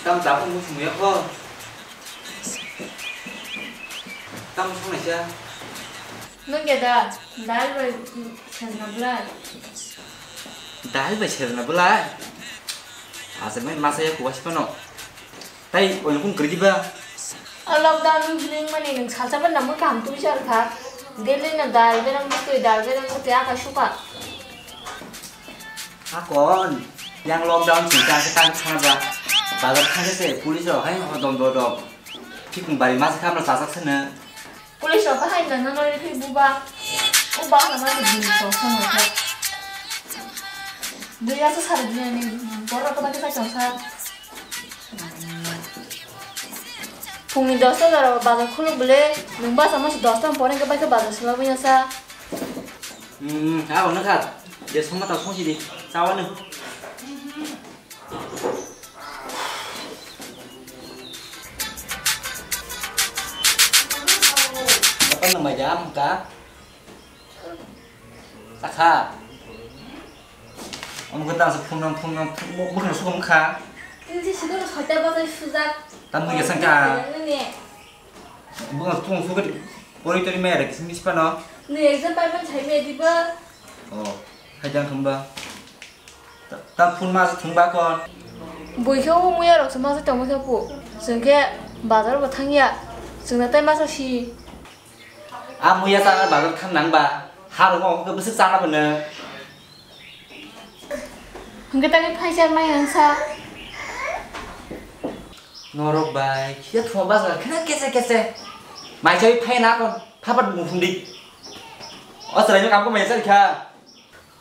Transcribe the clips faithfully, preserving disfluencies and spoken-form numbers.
Tam tabuk muchung ya kho. Tam song naisa. Nwng ya da, dal bai, mm, sejna belai. Dal bai sejna belai? Asa mai masa ya kuwa sipano. Tai oyo kung kerja ba? O lockdown ni biling mani nwng salsa ban namun kaham tui sar kha. Daily na dal berang butui, dal berang butui, aka suka. Akon, yang lockdown sing ka se tang sana ba. Bazar thang se police rok hai hodom dodom. Thikung bari mas khamla chajak sana. Police rok bahai nang nang nang ri buba. O ba na ma ni so so na ka. Dui asa sar dui ani borok ko ba ke sa chong sa. Phungni dosta jora bazar khuluk bole, nwng basa masa dosta pore ke bai ke bazar sima buya sa. Hmm, ha ono kha. Je soma ta song sidi. Chawa nw. Apa nama jam ka? Sakha. Omo khe tangsa phungnang phungnang phungnang bwkhano sukham kha. Tini se sikoro soita bajai sujak. Tam nugya sangkha. Nini. Bwkhano phungnang sukha pori tori maya da kising bisi phano. Nini exam paiman sai maya diba. Oh, hai jang thumba. Ta, ta phun ma thumba kon. Bui khe o muya rok se ma se tongma khe pu. Chwng khe bazar bo thangya. Chwng na tai masa si. A muya chana bazar thang nang ba, harung o hwnkhe bwswk chana phano. Hwnkhe tani phaisa mai ang sa. Norok bai, khiya thuma bazar khena kese kese. Mai chawi phai na kon, phapat mufung di. O chwraino kam ko mai chari kha.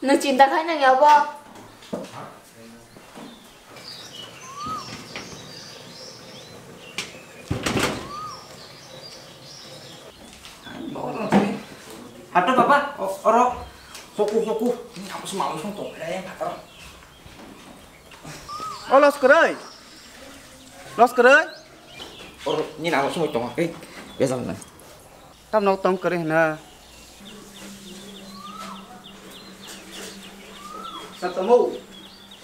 Nwng chinta khai nang ya bo? Hato baba, o-, oro. Hoku, hoku. Ini apa sih malu song tong, eh, kata. O los kwrwi. Los kwrwi. Oro, ini nama song tong, eh, biasa mana? Tam nok tong kwrwi hwna. Satomo.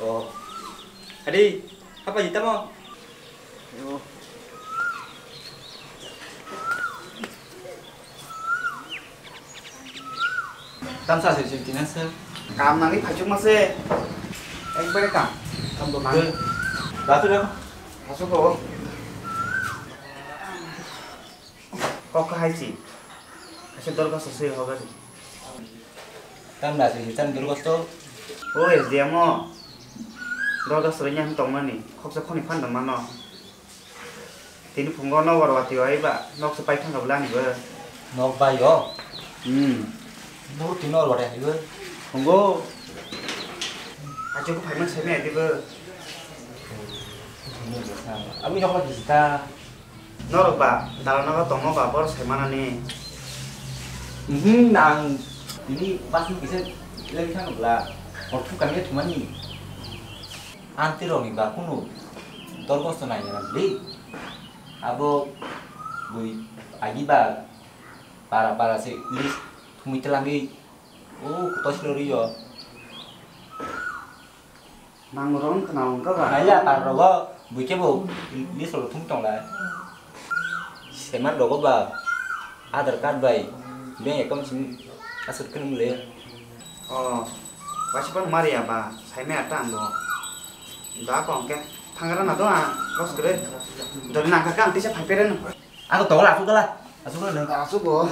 Oh. Adi, apa jita mo? Yo. Tam sa sir sir tina sir. Kam nani phaichuk ma se. Ekbare kam. Tam do nang. Basu da. Basu ko. Kok kahai si. Kaisa dorkhasto swi hogari. Tam da swi tam dorkhasto. O S D M o. Dorkhasto rwnya tongmani. Khoksa khoni phanda mano. Tini phungo no warwati wai ba. Nok se pai thangka bwlani bo. Nok bai o. Hmm. Nok tini warwati hai bo. Phungo. Acho ko phaiman sai mai di bo. Aboni nok bai di ta. Norok ba dalano tongma ba bor sai manani. Mhm, nang ini pas ni kisa lagi kan bla. Orthu kami thumani. Anti rok ni ba kunu dorkos to nai na bli. Abo bui agi ba para para se list thumui telangi. Oh, kutos lo rio. Nang rong khna wng kha ba? Nai ya, par rogo, buikhe bo list rok thum tong lai. Seman rogo ba, Aadhaar card bai, bank account sim aswk khwlwng le. Oh, waisa phano mari ya ba, sai maya ta ang bo. Da kong khe, thangra na do ang, los kwrwi. Dori nang kha khe ang tisa phai pere no. Ako tongla asuk gala, asuk gala nang. Asuk bo.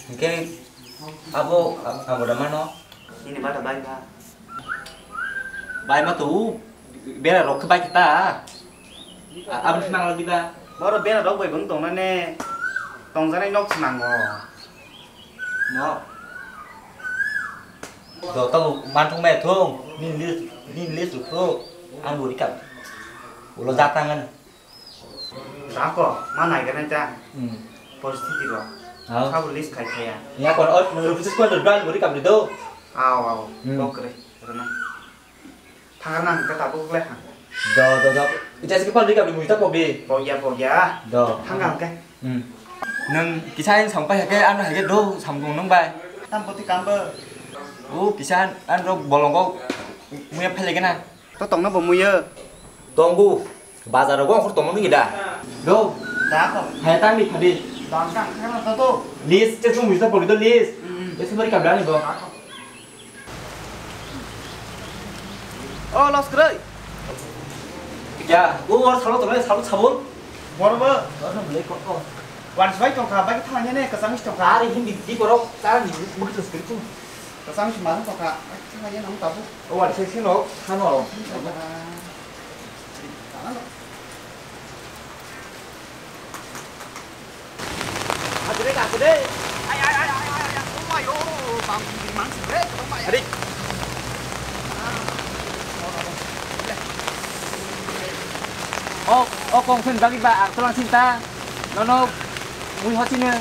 Hingke abo, abo da mano. Ini bata bai ba. Bai ma tu, bera rok ke bai kita. Abis mang lagi ba. Boro bera rok bai bang tong nane. Tong janai nok senang go. No. Do tau mantung me thung, nin lis, nin lis ruk ruk. Ang buri kam. Ulo datangan. Dako, ma naiganai ta. Hmm. Poristiti rok. Hao. Sabo list khai khaya. Ya kon ot nang rupisis ko dal buri kam do. Ao, ao. Hmm. Bokre, rana. Thangar nang ka tabuk le ha. Do, do, do. Ita siki pal buri kam do muita pok di. Pok ya, pok ya. Do. Thangar ke. Hmm. Nwng kisa ayang sampai hake ano hake do samung nung bai. Tam poti kam bo. O kisa ano bolongo muya phele gena. To tongno bo muya. Tongo. Bazar go khor tongno ngi da. Do. Da ko. Hai tang ni khadi. Dang kang khana to to. List te sum bisa pori do list. Hmm. Te sum bari kabla ni bo. O los kwrwi. Ya, o or salo tole salo sabun. Boro bo. Or no le ko ko. Wan sbai tongkha, bai thang ne ne kasang tongkha. Are hindi di boro ta ni mukit skri tu. Kasang si malu tongkha. Thang ne nang tabu. O wan se sino khano. Adik. O, o kong sen bagi ba, ang tulang sinta. Nono, mui hotine.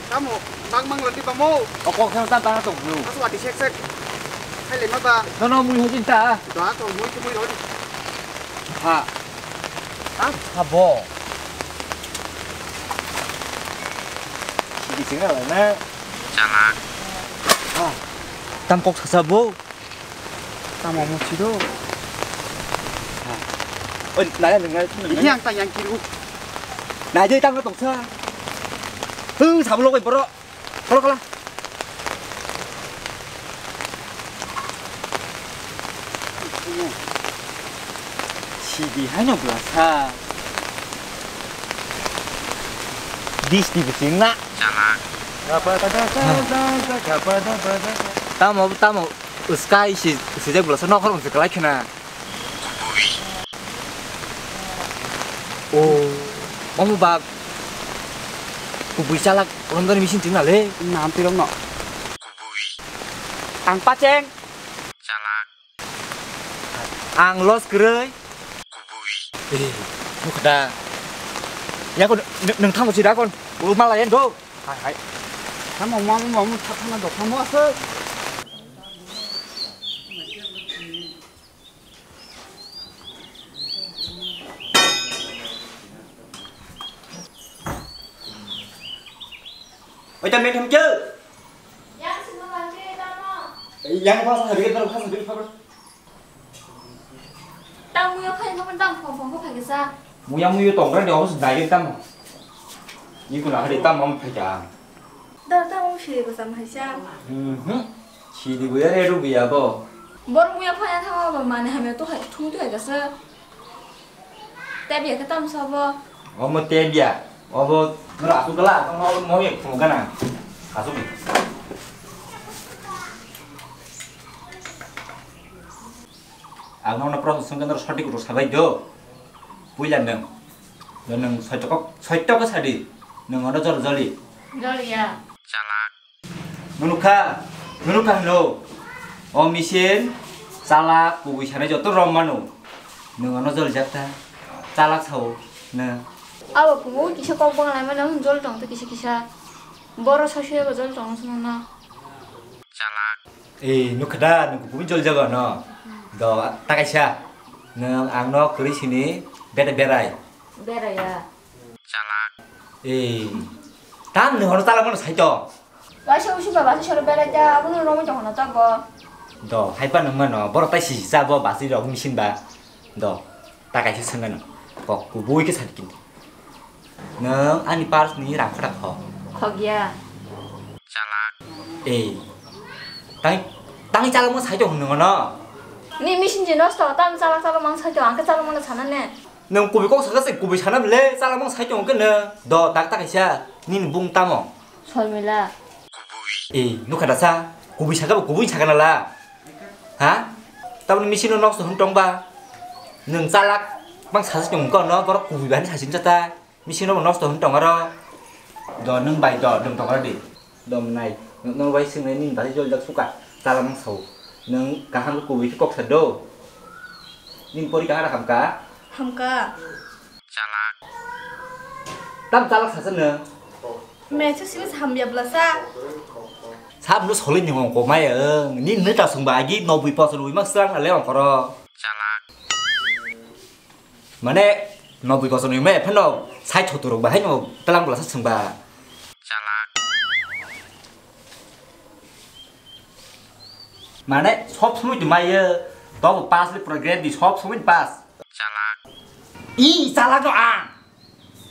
Tamo, bang bang landi bamo. O kong sen ta bang tong lu. Asu adi sek sek. Hai le ma ba. Nono, mui hotinta. Da kong mui mui rodi. Ha. Ang sabo. Sidi singa la na. Chalak. Ha. Tam kok sasa bo. Tamo mo chido. Ha. Oi, naya nung naya. Ini yang tang yang kiru. Naya tang tong sa. Hu, sabo lo koi boro. Kala, kala. Sidi haino bwlasa. Dis di bising na. Tamo, tamo. Uskai si, sijak bwlasa nokhor umsi kalai khna. Kubui. O, omo ba kubui chalak romjani machine tin nale. Nam tirok no. Kubui. Ang pacheng. Chalak. Ang los kwrwi. Kubui. Eh, nukda. Ya kon nung thango si da kon. Ulu mala yen do. Hai hai. Tamo mamo mamo thana do tamo aswk. Oita mekham khe? Yang sino lagi tamo. Yang pas hari kita pas hari apa? Tamo ya phai tamo tamo phone phone phai kisa. Muya muyu tongra de obos dai tamo. Ni kuna hari tamo phai ka. Da tamo siri ko sam hai sa. Mhm. Sidi buya re ru buya bo. Bor muya phaya thangma ba mane hamya to hai thung to hai kasa. Tebya khe tamo sabo. Omo tebya. Obo nora asuk kala, omo mo ye phung kana. Asuk. Ang nono prosto sengkhe noro sotik rok sabai do. Puila nwng. Do nwng soito kok, soito khe sadi. Nwng ono jol joli. Joliya. Chalak. Nunukha, nunukha hino. O machine, chalak, kubui sanai joto rom mano. Nwng ano jolijak ta. Chalak sao, nwng. Abo kubu kisa kok bang lai mano, jol tong to kisa kisa. Boro sasui abo jol tong sung no. Chalak. Eh, nukha da, nwng kubui jolijago no. Do, ta kaisa. Nwng ang no kwrwi sini bete berai. Beraiya. Chalak. Eh, tam nwng horo chalak mano sai to. Waisa usi ba basa soro berai ta, abono romwi tongkha na tabok. Do, haiphano mano, borok tai sisi cha bo basi rok machine ba. Do, ta kaisa swngano. Kok kubui khe sadi kinti. Nwng ani purse ni rang khata kho. Khogya. Chalak. Eh. Tang, tang chalak mo sai tong nwng no. Ni machine je nosto, tam chalak chalak mang sai tong, ang khe chalak mano sana ne. Nwng kubui kok sakha se kubui sana bele, chala mung sai tong khe nwng. Do, tak tak kaisa, nini bung tamo? Solmila. Eh, nukha da sa, kubui sakha bo kubui sakha nala. Ha? Tamoni machine no nosto hwn tong ba. Nwng chalak mang sasi tong khe no, borok kubui bani sasi jata. Machine no nosto hwn tong aro. Do, nwng bai do, nwng tong aro di. Dom nai, nwng bai swngnai nini basi joljak suka, chala mang sao. Nwng kaham khe kubui khe kok sa do. Nini pori kaham kha? Hamkha. Chalak. Tam chalak sasa nwng? Mesa simi hamya bla sa. Sab no solin ni ngong ko mai ang. Nini neta sungba agi nobui poso rui mak srang ale ongkoro. Chalak. Mane, Noboi bosor ni me phano sai thotu rok bahai no telang bwlasa swngba. Chalak. Mane sob somoi tu maiyo, tobo pass le program di sob somoi pass. Chalak. I chalak no ang.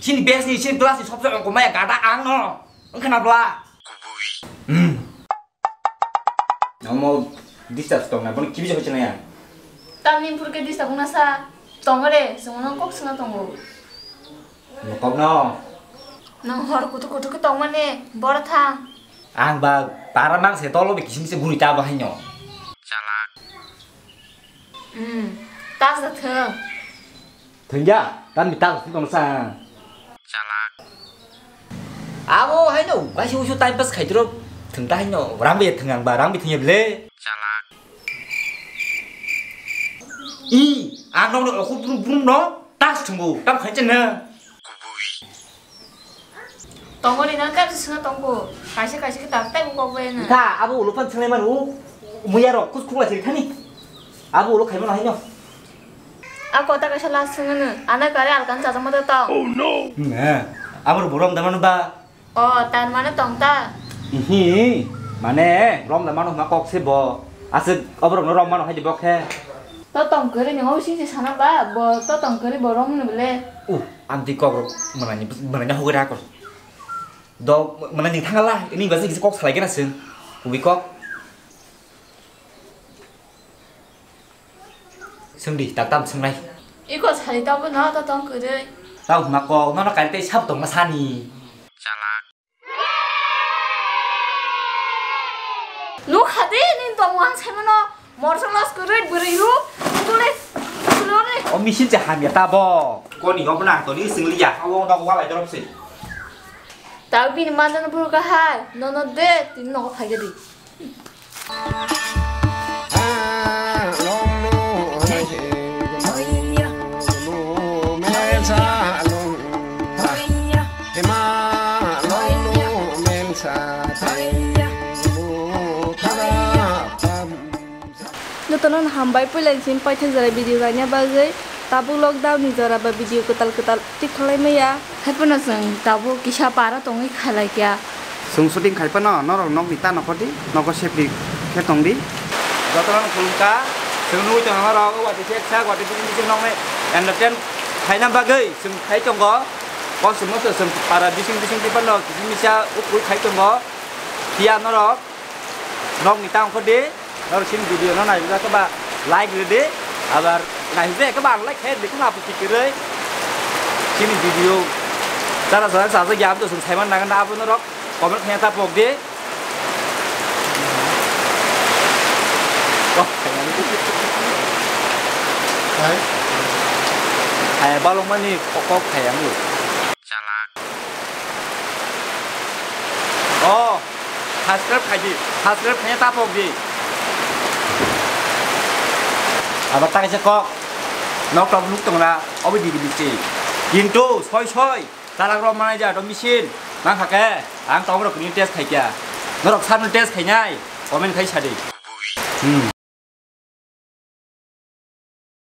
Chini best ni chini class ni sob somoi ko maya gada ang no. Wngkha na bla. Kubui. Hmm. Omo disturb tong na, bono kibi jabo chinaya. Tamni purke disturb wngna sa. Tongo re, chwngno kok swngna tongo. Nokokno. Nang hor kutu kutu ke tongmani, boro thang. Ang ba para mang se tolo be kisim se guri ta ba haino. Chalak. Hmm, tas da thang. Thwngya, tan bi tak si tong sa. Chalak. Abo haino, kaisa usu time pass khai tro, thwng ta haino, rang bi thwng ang ba, rang bi thwngya ble. Chalak. I, ang nokni okhuk brum brum no, tas thwngo, tam khai chana. Kubui. Tongori na kaisa swnga tongko. Kaisa kaisa khe tak taibo kok bai na. Wngkha, abo ulo phan swnglai manu. Muya rok kus khukla siri thani. Abo ulo khaimano haino. A kota kaisa last swnga no. Ana kare alkan chajakma da tong. Oh no. Hmm, eh. Abo ro borom da manu ba. O, tar mane tong ta. Ihi. Mane rom da manu ma kok se bo. Aswk oborok no rom mano hai di bok he. To tong kare ni obo sing se sana ba. Bo to tong kare bo rom no bele. Uh. Amtwi kok rok mwnani, mwnani hogwi rakor. Do mwnani thangala, ini basi kisa kok salai kena sing. Ubi kok. Sing di, tak tam sing nai. Iko sali tabo no to tong kudui. Tau ma kok, no no kai tei sab tong ma sani. Chalak. Nukha de, nini tongmung ang saimano. Morsa los kwrwi bwrwi rw. Tole, tole. O machine se hamya ta bo. Koni obo na koni sing liya. Obo no walai dorop se. Tau bini manjano buru kahai. Nono de, tini nogo phai gadi. Jotono hambai puila ni simi paithak jora video kaina bagwi. Tabuk lockdown ni jora ba video kwtal kwtal tik khlai maya. Haiphano chwng tabuk kisa para tongwi khalai kya. Chwng shooting khai phano norok nokni ta nokhor di, nogo safety khe tong di. Jotono khulumkha, chwng nugwi tongo norok, o watwi khe kisa watwi bising bising nokni entertain khaina bagwi chwng khai tongo. Kosom no chwng para bising bising twi phano kisa misa ukrwi khai tongo. Phiya norok nokni ta ongkhor di. Norok chini video no naibujak khe ba like rwdi, abar naibujak khe ba unlike khe rwdi, kheno aphuti kwrwi. Chini video chara chara chajak ya, aboni chwng saiman nangna, abo norok comment khaina ta pok di. Kok khaina. Hai? Hai, balokmani kok, kok khai ang. Chalak. Oh, subscribe khai di, subscribe khai ta pok di. Abo ta kaisa kok, nok tok nuk tong ra, obo di di bisi. Kintu soi soi, chalak rok manai ja, to machine, nang kha khe, ang tong rok ni test khai kya. Norok sabni test khai nai, comment khai sa di. Hmm,